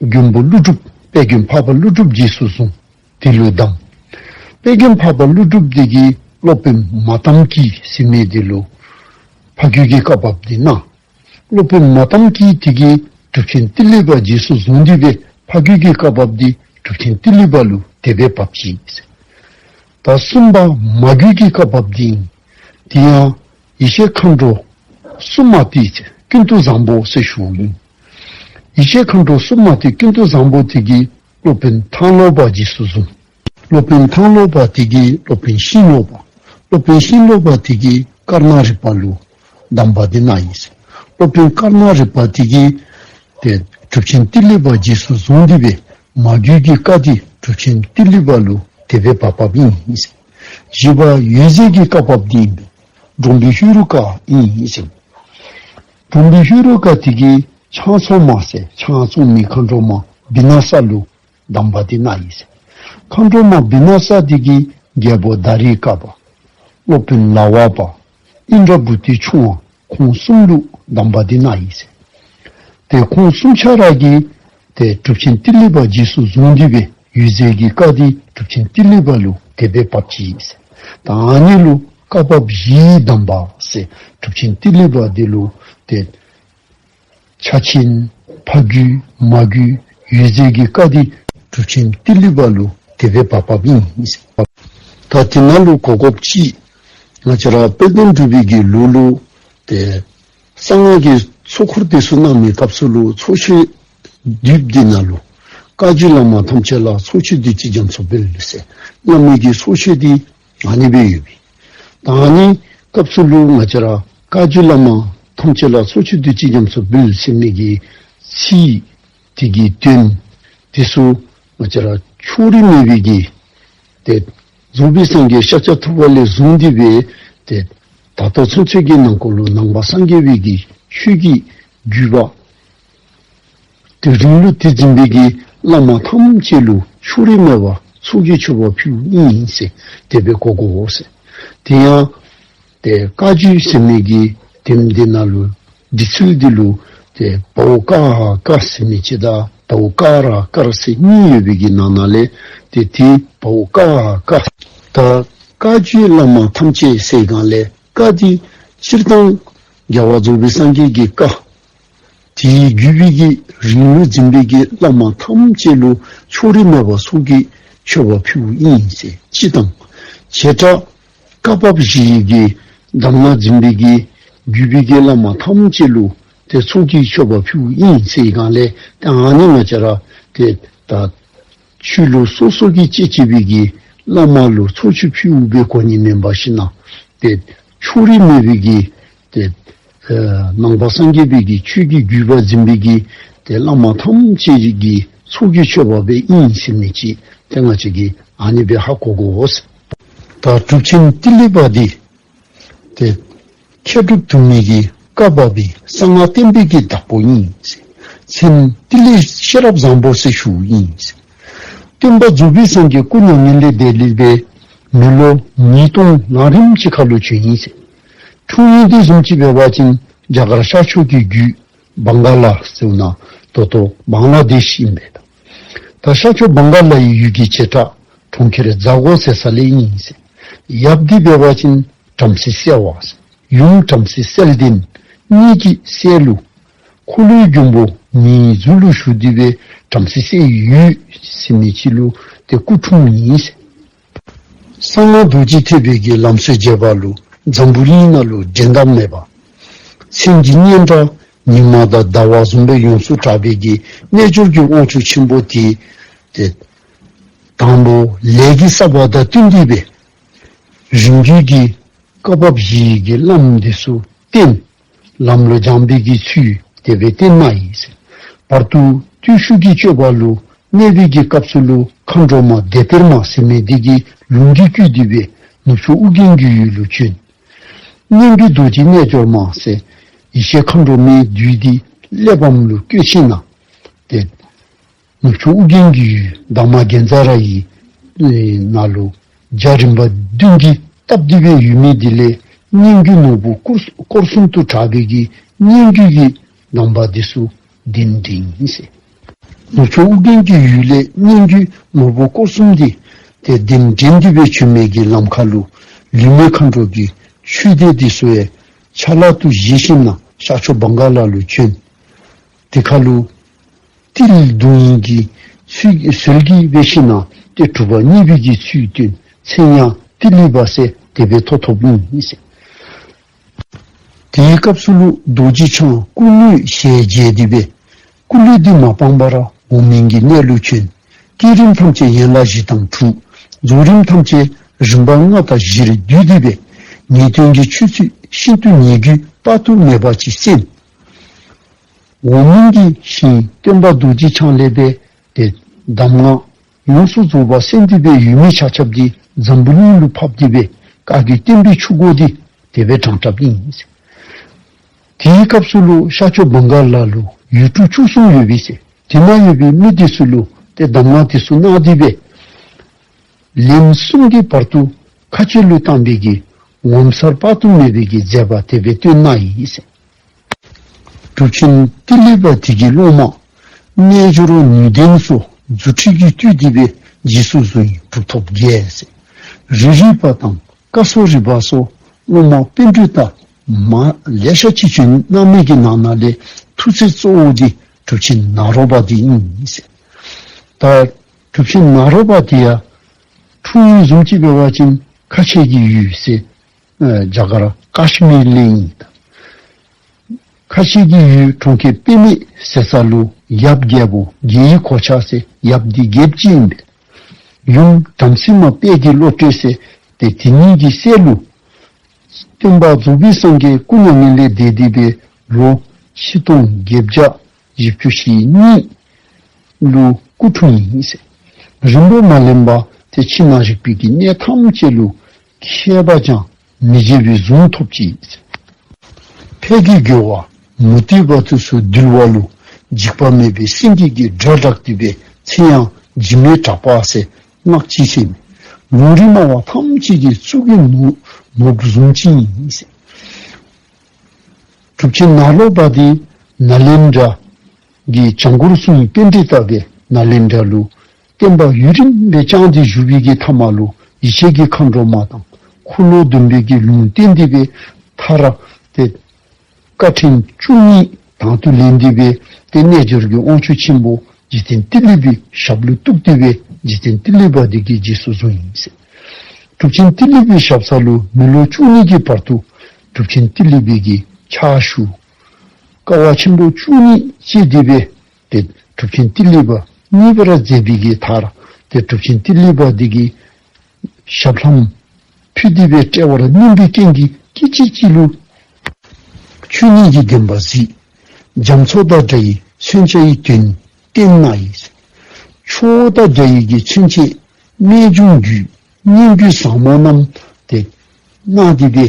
མགོན་པོ་ཀླུ་སྒྲུབ་དཔལ་མགོན་འཕགས་པ་ཀླུ་སྒྲུབ་རྗེས་སུ་བཟུང་། དེ་ལུ་གདམས། དཔལ་མགོན་འཕགས་པ་ཀླུ་སྒྲུབ་དེ་གིས་སློབ་དཔོན་མ་ཏམ་ཀི་ཟེར་མི་དེ་ལུ་ཕ་རྒྱུད་ཀྱི་བཀའ་བབས་འདི་གནང་། སློབ་དཔོན་མ་ཏམ་ཀི་དེ་གིས་གྲུབ་ཆེན་ཏི་ལི་པ་རྗེས་སུ་བཟུང་སྟེ་སྦེ་ཕ་རྒྱུད་ཀྱི་བཀའ་བབས་འདི་གྲུབ་ཆེན་ཏི་ལི་པ་ལུ་དེ་སྦེ་བབས་ཅི་ཟེར། ད་གསུམ་པ་མ་རྒྱུད་ཀྱི་བཀའ་བབས་འདི་ཨིན། དེ་ཡང་ཡེ་ཤེས་མཁའ་འགྲོ་སུ་མ་ཏི་ཀུན་ཏུ་བཟང་པོ་ཟེར་ཞུཝ་ཨིན། ཡེ་ཤེས་མཁའ་འགྲོ་སུ་མ་ཏི་ཀུན་ཏུ་བཟང་པོ་དེ་གིས་ སློབ་དཔོན་ཐང་ལོ་པ་རྗེས་སུ་བཟུང་། སློབ་དཔོན་ཐང་ལོ་པ་དེ་གིས་སློབ་དཔོན་ཤིང་ལོ་པ། སློབ་དཔོན་ཤིང་ལོ་པ་དེ་གིས་ཀར་ན་རི་པ་ལུ་གདམས་པ་འདི་གནང་ཡི་ཟེར། སློབ་དཔོན་ཀར་ན་རི་པ་དེ་གིས་ཏེ་གྲུབ་ཆེན་ཏི་ལི་པ་རྗེས་སུ་བཟུང་སྟེ་སྦེ་མ་གུས་ཀྱི་བཀའ་འདི་གྲུབ་ཆེན་ཏི་ལི་པ་ལུ་དེ་སྦེ་བབས་བབསཔ་ཨིན་ཟེར། བཞི་པ་འོད་ཟེར་གྱི་བཀའ་བབས་འདི་ཨིན་པས། འབྲོང་བུ་ཧེ་རུ་ཀ་ཨིན་ཟེར། འབྲོང་བུ་ཧེ་རུ་ཀ་དེ་གིས་ཆང་བཙོང་མ་ཟེར་ཆང་བཙོང་མི་མཁའ་འགྲོ་མ་བི་ན་ས་ལུ་གདམས་པ་འདི་གནང་ཡི་ཟེར། མཁའ་འགྲོ་མ་བི་ན་ས་དེ་གིས་རྒྱལ་པོ་དཱ་རི་ཀ་པ། སློབ་དཔོན་ལ་བ་པ། ཨིནྡྲ་བྷུ་ཏི་ཆུང་བ། ཁོང་གསུམ་ལུ་གདམས་པ་འདི་གནང་ཡི་ཟེར། ཏེ་ཁོང་གསུམ་ཆ་ར་གིས་ཏེ་གྲུབ་ཆེན་ཏི་ལི་པ་རྗེས་སུ་བཟུང་སྟེ་སྦེ་འོད་ཟེར་གྱི་བཀའ་འདི་གྲུབ་ཆེན་ཏི་ལི་པ་ལུ་དེ་སྦེ་བབས་ཅི་ཟེར། ད་ཨ་ནི་ལུ་བཀའ་བབས་བཞིའི་གདམས་པ་ཟེར་གྲུབ་ཆེན་ཏི་ལི་པ་འདི་ལུ་ཏེ་ཕྱག་ཆེན་ཕ་རྒྱུད་མ་རྒྱུད་འོད་ཟེར་གྱི་བཀའ་འདི་གྲུབ་ཆེན་ཏི་ལི་པ་ལུ་དེ་སྦེ་བབས་བབསཔ་ཨིན་ཟེར། ད་དེ་ནང་ལུ་གོ་དགོཔ་ཅིག་ང་བཅས་ར་དཔལ་ལྡན་འབྲུག་པའི་གི་ལུགས་ལུ་ཏེ་གསང་སྔགས་ཀྱི་ཚོགས་འཁོར་དེ་ཚུ་གནང་མི་སྐབས་སུ་ལུ་ཚོགས་མཆོད་དེབ་འདི་ནང་ལུ་བཀའ་བརྒྱུད་བླ་མ་ཐམས་ཅད་ལ་ཚོགས་མཆོད་བདུད་རྩི་རྒྱ་མཚོ་འབུལ་ཟེར་སླབ་མི་གི་ཚོགས་མཆོད་འདི་ཨ་ནི་སྦེ་ཡོད་པས། ད་ཨ་ནི་སྐབས་སུ་ལུ་ང་བཅས་ར་བཀའ་བརྒྱུད་བླ་མ་ཐམས་ཅད་ལ་ཚོགས་མཆོད་བདུད་རྩི་རྒྱ་མཚོ་འབུལ་ཟེར་མི་གི་ཚིག་དེ་གི་དོན་དེ་ཚུ་ང་བཅས་ར་ཕྱོགས་རིས་མེད་པའི་གི་ཏེ་རྫོགས་པའི་སངས་རྒྱས་ཤཱཀྱ་ཐུབ་པ་ལས་བཟུང་སྟེ་སྦེ་ཏེ་ད་ལྟོ་ཚུན་ཚོད་ཀྱི་ནང་འཁོད་ལུ་ནང་པ་སངས་རྒྱས་པའི་གི་ཆོས་ཀྱི་བརྒྱུད་པ་ཏེ་རིང་ལུགས་དེ་འཛིན་པའི་གི་བླ་མ་ཐམས་ཅད་ལུ་ཕྱོགས་རིས་མེད་པར་ཚོགས་ཀྱི་མཆོད་པ་ཕུལཝ་ཨིན་ཟེར་དེ་སྦེ་གོ་དགོ་ཟེར། དེ་ཡང་ཏེ་བཀའ་བརྒྱུད་ཟེར་མི་གི་དེབ་འདི་ནང་ལུ་འབྲི་ཚུལ་འདི་ལུ་ཏེ་བའོ་ཀ་ཧ་ཀ་ཟེར་མི་ཅིག་དང་དའོ་ཀ་ར་ཀར་ཟེར་གཉིས་ཡོད་པའི་གི་ནང་ན་ལས་ཏེ་དེ་བའོ་ཀ་ཧ་ཀ། ད་བཀའ་བརྒྱུད་བླ་མ་ཐམས་ཅད་ཟེར་སྒང་ལས་བཀའ་འདི་སྤྱིར་བཏང་རྒྱལ་བ་རྫོགས་པའི་སངས་རྒྱས་ཀྱི་བཀའ། དེའི་བརྒྱུད་པའི་གི་རིང་ལུགས་འཛིན་པའི་གི་བླ་མ་ཐམས་ཅད་ལུ་ཕྱོགས་རིས་མེད་པར་ཚོགས་ཀྱི་མཆོད་པ་ཕུལཝ་ཨིན་ཟེར་སྤྱི་དང་། བྱེ་བྲག་བཀའ་བབས་བཞིའི་གི་གདམས་ངག་འཛིན་པའི་གི་བརྒྱུད་པའི་གི་བླ་མ་ཐམས་ཅད་ལུ་ཏེ་ཚོགས་ཀྱི་མཆོད་པ་ཕུལཝ་ཨིན་ཟེར་སྒང་ལས་ཏེ་ཨ་ནི་ང་བཅས་ར་ཏེ་ད་ཆོས་ལུགས་སོ་སོ་གི་གཅེས་གཅེས་པའི་གི་བླ་མ་ལུ་ཚོགས་མཆོད་ཕུལཝ་སྦེ་གོ་ནི་མེན་པར་ཞིན་ན་ཏེ་ཕྱོགས་རིས་མེད་པའི་གི་ཏེ་ཨེ་ནང་པ་སངས་རྒྱས་པའི་གི་ཆོས་ཀྱི་བརྒྱུད་པ་འཛིན་པའི་གི་ཏེ་བླ་མ་ཐམས་ཅད་ཀྱི་ཚོགས་ཀྱི་མཆོད་པ་སྦེ་ཨིན་ཟེར་མི་ཅིག་ཏེ་ང་བཅས་ཀྱིས་ཨ་ནི་སྦེ་ཧ་གོ་དགོ་ཟེར། ད་གྲུབ་ཆེན་ཏི་ལི་པ་འདི་ཏེ་མཁས་གྲུབ་དུ་མའི་གི་བཀའ་བབས་པའི་གསང་སྔགས་བསྟན་པའི་གི་བདག་པོ་ཨིན་ཟེར། མཚན་ཏི་ལི་ཤེས་རབ་བཟང་པོ་ཟེར་ཞུཝ་ཨིན་ཟེར། སྟོན་པ་རྫོགས་པའི་སངས་རྒྱས་སྐུ་མྱ་ངན་ལས་འདས་ལས་སྦེ་མི་ལོ་ཉིས་སྟོང་ལང་རིམ་ཅིག་ཁར་ལུ་བྱོན་ཡི་ཟེར། འཁྲུངས་ཡུལ་འདི་བཟུམ་ཅིག་འབད་བ་ཅིན་རྒྱ་གར་ཤར་ཕྱོགས་ཀྱི་རྒྱུད་བང་ག་ལ་ཟེརཝ་ད་ད་ལྟོ་བང་ལ་དེཤ་ཨིན་པས། ད་ཤར་ཕྱོགས་བང་ག་ལ་ཡི་ཡུལ་གྱི་བྱེ་བྲག་གྲོང་ཁྱེར་ཛ་གོ་ཟེར་ས་ལས་ཨིན་ཟེར། ཡབ་འདི་འབད་བ་ཅིན་བྲམ་ཟེ་གསལ་བ་ཟེར། ཡུམ་བྲམ་ཟེ་གསལ་ལྡན། གཉིས་ཀྱི་སྲས་ལུ་འཁོར་ལོའི་མགོན་པོ་མིའི་གཟུགས་ལུ་ཞུགས་ཏེ་སྦེ་བྲམ་ཟེ་གསལ་འོད་ཟེར་མི་ཅིག་ལུ་ཏེ་སྐུ་འཁྲུངས་ཡི་ཟེར། གསང་སྔགས་རྡོ་རྗེ་ཐེག་པའི་གི་ལམ་སྲོལ་འབྱེད་པ་ལུ་འཛམ་བུ་གླིང་ནང་ལུ་འགྲན་ཟླ་མེད་པ། མཚན་གྱི་སྙན་གྲགས་ཉི་མ་དང་ཟླ་བ་བཟུམ་སྦེ་ཡོངས་སུ་གྲགས་པའི་གི་རྣལ་འབྱོར་གྱི་དབང་ཕྱུག་ཆེན་པོ་དེ་ཏེ་དང་པོ་ལས་ཀྱི་བསགས་པ་དང་བསྟུན་ཏེ་སྦེ་རིང་བརྒྱུད་ཀྱི་བཀའ་བབས་བཞིའི་གི་བླམ་འདི་ཚུ་བསྟེན། ལམ་ལུ་སྦྱངས་པའི་གི་ཚུལ་དེ་སྦེ་བསྟན་གནང་ཡི་ཟེར། བར་དུ་བརྟུལ་ཞུགས་ཀྱི་སྤྱོད་པ་ལུ་གནས་པའི་གི་སྐབས་སུ་ལུ་མཁའ་འགྲོ་མ་བདེ་སྤེལ་མ་ཟེར་མི་འདི་གི་ལུང་གིས་བསྐུལ་ཏེ་སྦེ་ནུབ་ཕྱོགས་ཨོ་རྒྱན་གྱི་ཡུལ་ལུ་བྱོན། སྙན་བརྒྱུད་རྡོ་རྗེ་རྣལ་འབྱོར་མ་ཟེར་ཡེ་ཤེས་མཁའ་འགྲོ་མའི་བདུད་འདི་གླེགས་བམ་ལུ་བཀོད་ཞིན་ན་ཏེ་ནུབ་ཕྱོགས་ཨོ་རྒྱན་གྱི་ཡུལ་དྷརྨ་གཉྫ་ར་ཡི་ནང་ལུ་རྒྱ་རིམ་པ་བདུན་གྱིས་བཏབ་སྟེ་སྦེ་ཡོད་མི་འདི་ལས་སྙན་བརྒྱུད་ནོར་བུ་སྐོར་སྐོར་གསུམ་དུ་གྲགས་པའི་གི་སྙན་བརྒྱུད་ཀྱི་གདམས་པ་འདི་ཚུ་གདན་འདྲེན་ཡི་ཟེར། ནུབ་ཕྱོགས་ཨོ་རྒྱན་གྱི་ཡུལ་ལས་སྙན་བརྒྱུད་ནོར་བུ་སྐོར་གསུམ་འདི་ཏེ་གདན་འདྲེན་ཏེ་སྦེ་བྱོན་མི་གི་ལམ་ཁ་ལུ་ལུས་མེད་མཁའ་འགྲོ་གི་ཆོས་སྡེ་འདི་ཚུ་ཡང་ཕྱག་ལཱ་དུ་བཞེས་ཞིན་ན་ཤར་ཕྱོགས་བང་ག་ལ་ལུ་བྱོན། དེ་ཁར་ལུ་ཏིལ་བརྡུང་ནི་གི་ཚུལ་ཟོལ་གྱིས་འབད་ཞིན་ན་ཏེ་གྲུབ་པ་བརྙེས་པའི་གི་ཚུལ་སྟོན། མཚན་ཡང་ཏི་ལི་པ་ཟེར་དེ་སྦེ་ཐོབ་ཐོབཔ་ཨིན་ཟེར། དེའི་སྐབས་སུ་ལུ་རྡོ་རྗེ་འཆང་སྐུ་དངོས་ཞལ་མཇལ་ཏེ་སྦེ་སྐུ་ལུས་འདི་མ་སྤངས་པར་འོག་མིན་གྱི་གནས་ལུ་བྱོན། བསྐྱེད་རིམ་ཐམས་ཅད་ཡན་ལག་བཞི་དང་དྲུག། རྫོགས་རིམ་ཐམས་ཅད་རིམ་པ་ལྔ་དང་བཞིར་བསྡུས་ཏེ་སྦེ་ངེས་དོན་གྱི་ཆོས་ཚུལ་ཤིན་ཏུ་ཉེ་བརྒྱུད་དཔག་ཏུ་མེད་པ་ཅིག་གསན། འོག་མིན་གྱི་ཞིང་སྟོན་པ་རྡོ་རྗེ་འཆང་ལས་སྦེ་ཏེ་གདམས་ངག་ཡོངས་སུ་རྫོགས་པ་གསན་ཏེ་སྦེ་ཡོད་མི་ཆ་ཁྱབ་འདི་འཛམ་བུ་གླིང་ལུ་ཕབ་སྟེ་སྦེ་བཀའ་བརྒྱུད་བསྟན་པའི་ཆུ་འགོ་འདི་དེ་སྦེ་དྲངས་དྲངསམ་ཨིན་ཟེར། དེའི་སྐབས་སུ་ལུ་ཤར་ཕྱོགས་བང་ག་ལ་ལུ་ཡུལ་གྲུ་བཅུ་གསུམ་ཡོད་པས་ཟེར། དེ་ནང་ཡོད་པའི་མི་དེ་ཚུ་ལུ་ཏེ་གདམས་ངག་དེ་ཚུ་གནང་སྟེ་སྦེ་ལན་གསུམ་གྱི་བར་དུ་ཁ་ཆེ་ལུ་བཏང་བའི་གི་ངོ་མཚར་དཔག་ཏུ་མེད་པའི་གི་མཛད་པ་དེ་སྦེ་སྟོན་གནང་ཡི་ཟེར། གྲུབ་ཆེན་ཏི་ལི་པ་དེ་གི་སློབ་མ་རྣལ་འབྱོར་ནུས་ལྡན་ཚུ་རྫུ་འཕྲུལ་གྱིས་བཏུལ་ཏེ་སྦེ་རྗེས་སུ་བཟུང་ཡི། གྲུབ་ཐོབ་བརྒྱད་ཟེར། རི་རི་པ་དང་ཀ་སོ་རི་པ་སོགས་སློབ་མ་པཎ་གྲུབ་དང་མ་ལེ་ཤ་ཅིག་བྱོན་གནང་མི་གི་ནང་ན་ལས་ཐུགས་སྲས་གཙོ་བོ་འདི་གྲུབ་ཆེན་ནཱ་རོ་པ་འདི་ཨིན་ཟེར། ད་གྲུབ་ཆེན་ནཱ་རོ་པ་འདི་ཡང་འཁྲུངས་ཡུལ་བཟུམ་ཅིག་འབད་བ་ཅིན་ཁ་ཆེ་གི་ཡུལ་ཟེར་ཨ་རྒྱ་གར་ཀཱཤ་མིར་ལས་ཨིན། ད་ཁ་ཆེ་གི་ཡུལ་གྲོང་ཁྱེར་དཔེ་མེད་ཟེར་ས་ལུ་ཡབ་རྒྱལ་པོ་རྒྱལ་བའི་གོ་ཆ་ཟེར་ཡབ་འདི་རྒྱལཔོ་ཅིག་ཨིན་པས། ཡུམ་བྲམ་ཟེ་མ་དཔལ་གྱི་བློ་གྲོས་ཟེར་ཏེ་དེ་ཉིད་ཀྱི་སྲས་ལུ་སྟོན་པ་རྫོགས་པའི་སངས་རྒྱས་སྐུ་མྱ་ངན་ལས་འདས་ཏེ་སྦེ་ལོ་ཆིག་སྟོང་བརྒྱད་བརྒྱ་བཞི་བཅུ་ཞེ་གཉིས་ལུ་སྐུ་འཁྲུངས་ཡི་ཟེར། རིང་པོ་མ་ལོན་པར་ཏེ་ཕྱི་ནང་རིག་པའི་གི་གནས་ཐམས་ཅད་ལུ་མཁས་པ་ཅང་མི་མཇལ་བའི་གཟུངས་ཐོབ་ཅི། ཕས་ཀྱི་རྒོལ་བ་མུ་སྟེགས་པ་དེ་ཚུ་འདུལ་བ་ལུ་འཇིགས་པ་མེད་པའི་སེང་གེ་གི་སྒྲ་བསྒྲགས་ཏེ་སྦེ་མཚན་ཡང་འཇིགས་མེད་གྲགས་པ་ཟེར་བསྔགས་ཅི་ཟེར། ལུང་རིགས་སྨྲ་བ་ཐམས་ཅད་ཀྱི་གཙུག་གི་ནོར་ནོར་བུ་བཟུམ་ཅིག་ཨིན་ཟེར། གྲུབ་ཆེན་ནཱ་རོ་པ་འདི་ནཱ་ལེནྡྲ་གི་བྱང་སྒོར་སོང་ཡི། པཎྜི་ཏ་སྦེ་ནཱ་ལེནྡྲ་ལུ་བསྟན་པ་ཡུན་རིང་སྦེ་བསྐྱངས་ཏེ་བཞུགས་པའི་གི་མཐའ་མ་ལུ་ཡེ་ཤེས་ཀྱི་མཁའ་འགྲོ་མ་དང་འཁོར་ལོ་སྡོམ་པའི་གི་ལུང་བསྟན་ཏེ་སྦེ་མཐར་ཏེ་དཀའ་ཕྲན་བཅུ་གཉིས་དང་དུ་ལེན་ཏེ་སྦེ་ཏེ་རྣལ་འབྱོར་གྱི་དབང་ཕྱུག་ཆེན་པོ་རྗེ་བཙུན་ཏི་ལི་པའི་ཞབས་ལུ་གཏུགས་ཏེ་སྦེ་རྗེ་བཙུན་ཏི་ལི་པ་འདི་གི་རྗེས་སུ་བཟུང་ཡི་ཟེར། གྲུབ་ཆེན་ཏི་ལི་པའི་ཞབས་ས་ལུ་མི་ལོ་བཅུ་གཉིས་ཀྱི་བར་དུ་གྲུབ་ཆེན་ཏི་ལི་པའི་གི་ཕྱག་ཞུ་དཀའ་བ་ཆེན་པོ་བཅུ་གཉིས་སྤྱད་དེ་སྦེ་ཏེ་གྲུབ་ཆེན་ཏི་ལི་པ་མཉེས་པར་མཛད་པའི་གི་མཐར་ཏེ་གྲུབ་ཆེན་ཏི་ལི་པ་འདི་གི་ཞབས་ལྷམ་ཕུད་དེ་སྦེ་དཔྲལ་བར་བསྣུན་པའི་རྐྱེན་གྱིས་སྐད་ཅིག་གཅིག་ལུ་ཆོས་ཉིད་ཀྱི་བདེན་པ་གཟིགས། རྒྱ་མཚོ་དང་འདྲ་བའི་མཚོན་ཆ་ཡི་དོན་བསྟན་གནང་ཡི། ཆུ་བོ་དང་འདྲ་བའི་གི་མཚོན་ཆས་རྨད་བྱུང་རྒྱུད་སྙན་བརྒྱུད་ཟབ་མོ་རྣམས་ཏེ་གནང་སྟེ་སྦེ་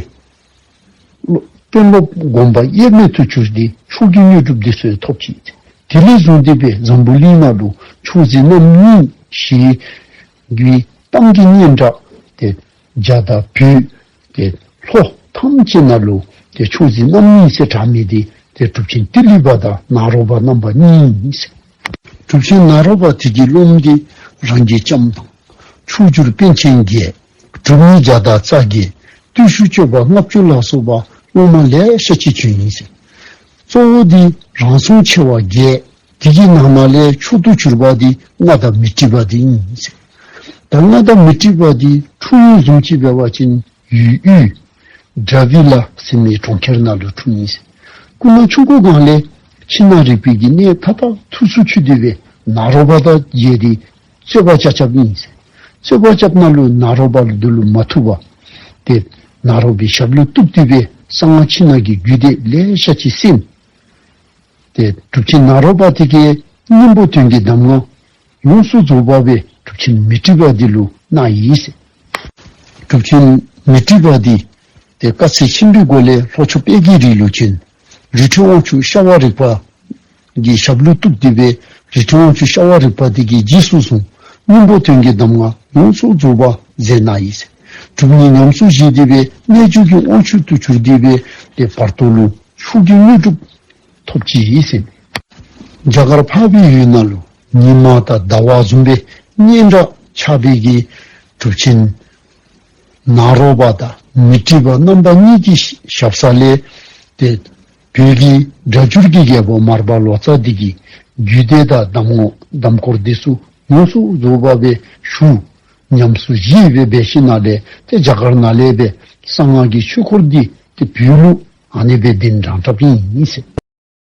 དཔོན་སློབ་དགོངས་པ་དབྱེར་མེད་དུ་གྱུར་ཏེ་མཆོག་གི་དངོས་གྲུབ་འདི་ཚུ་ཐོབ་ཅི། དེ་ལས་བཟུང་སྟེ་སྦེ་འཛམ་བུ་གླིང་ནང་ལུ་མཆོག་འཛིན་རྣམ་གཉིས་ཞེས་པའི་གཏམ་གྱི་སྙན་གྲགས་ཏེ་རྒྱ་དང་བོད་ཏེ་ལྷོ་ཐམས་ཅད་ནང་ལུ་ཏེ་མཆོག་འཛིན་རྣམ་གཉིས་ཟེར་གྲགས་མི་འདི་ཏེ་གྲུབ་ཆེན་ཏི་ལི་པ་དང་ནཱ་རོ་པ་རྣམ་པ་གཉིས་ཨིན་ཟེར། གྲུབ་ཆེན་ནཱ་རོ་པ་དེ་གི་སློབ་མ་འདི་རང་རྒྱལ་ལྕམ་དང་མཆོག་གྱུར་པཎ་ཆེན་བརྒྱད། གྲུབ་བརྙེས་བརྒྱ་དང་རྩ་བརྒྱད། བརྟུལ་ཞུགས་སྤྱོད་པ་ལྔ་བཅུ་ལ་སོགས་པ་སློབ་མ་ལེ་ཤ་ཅིག་བྱོན་ཡི་ཟེར། གཙོ་བོ་འདི་རང་སྲུང་ཆེ་བ་བརྒྱད། དེ་གི་ནང་ན་ལས་མཆོག་ཏུ་གྱུར་པ་འདི་མངའ་བདག་མཻ་ཏྲི་པ་འདི་ཨིན་ཟེར། ད་མངའ་བདག་མཻ་ཏྲི་པ་འདི་འཁྲུངས་ཡུལ་བཟུམ་ཅིག་འབད་བ་ཅིན་ཡུལ་དབུས་དྲ་བི་ལ་ཟེར་མི་གྲོང་ཁྱེར་ནང་ལུ་འཁྲུངས་ཡི་ཟེར། སྐུ་ན་ཆུང་ཀུ་སྒང་ལས་ཕྱི་ནང་རིག་པའི་གི་གནས་མཐའ་དག་ཐུགས་སུ་ཆུད་དེ་སྦེ་ནཱ་རོ་པ་དང་མཇལ་ཏེ་རྩོད་པ་རྐྱབ་རྐྱབ་ཨིན་ཟེར། རྩོད་པ་རྐྱབ་ནང་ལུ་ནཱ་རོ་པ་ལུ་འདི་ལུ་མ་ཐུབ་པར་ཏེ་ནཱ་རོ་པའི་ཞབས་ལུ་གཏུགས་ཏེ་སྦེ་གསང་སྔགས་ཕྱི་ནང་གི་རྒྱུད་སྡེ་ལེ་ཤ་ཅིག་གསན། ཏེ་གྲུབ་ཆེན་ནཱ་རོ་པ་དེ་གིས་སྙིང་པོ་དོན་གྱི་གདམས་ངག་ཡོངས་སུ་རྫོགས་པ་སྦེ་གྲུབ་ཆེན་མཻ་ཏྲི་པ་འདི་ལུ་གནང་ཡི་ཟེར། གྲུབ་ཆེན་མཻ་ཏྲི་པ་འདི་ཏེ་དཀའ་ཚེགས་ཆེན་པོའི་སྒོ་ལས་ལྷོ་ཕྱོགས་དཔལ་གྱི་རི་ལུ་བྱོན། རི་ཁྲོད་དབང་ཕྱུག་ཤ་བ་རི་པ་གི་ཞབས་ལུ་གཏུགས་ཏེ་སྦེ་རི་ཁྲོད་དབང་ཕྱུག་ཤ་བ་རི་པ་འདི་གི་རྗེས་སུ་བཟུང་། སྙིང་པོ་དོན་གྱི་གདམས་ངག་ཡོངས་སུ་རྫོགས་པ་མཛད་གནང་ཡི་ཟེར། གྲུབ་བརྙེས་ཉམས་སུ་བཞེས་ཏེ་སྦེ་རྣལ་འབྱོར་གྱི་དབང་ཕྱུག་ཏུ་གྱུར་ཏེ་སྦེ་ཏེ་བར་དོ་ལུ་མཆོག་གི་དངོས་གྲུབ་ཐོབ་ཅི་ཨིན་ཟེར། རྒྱ་གར་འཕགས་པའི་ཡུལ་ནང་ལུ་ཉི་མ་དང་ཟླ་བ་བཟུམ་སྦེ་སྙན་གྲགས་ཆགས་པའི་གི་གྲུབ་ཆེན་ནཱ་རོ་པ་དང་མཻ་ཏྲི་པ་རྣམ་པ་གཉིས་ཀྱི་ཞབས་ས་ལས་ཏེ་བོད་ཀྱི་སྒྲ་སྒྱུར་གྱི་རྒྱལ་པོ་མར་པ་ལོ་ཙཱ་འདི་གིས་རྒྱུད་སྡེ་དང་གདམས་ངག་གདམས་སྐོར་འདི་ཚུ་ཡོངས་སུ་རྫོགས་པ་སྦེ་ཞུ། ཉམས་སུ་བཞེས་སྦེ་འབད་ཞིནམ་ལས་ཏེ་རྒྱ་གར་ནང་ལས་སྦེ་གསང་སྔགས་ཀྱི་ཆོས་སྐོར་འདི་ཏེ་བོད་ལུ་ཨ་ནི་སྦེ་གདན་དྲངས་དྲངསམ་ཨིན་ཟེར།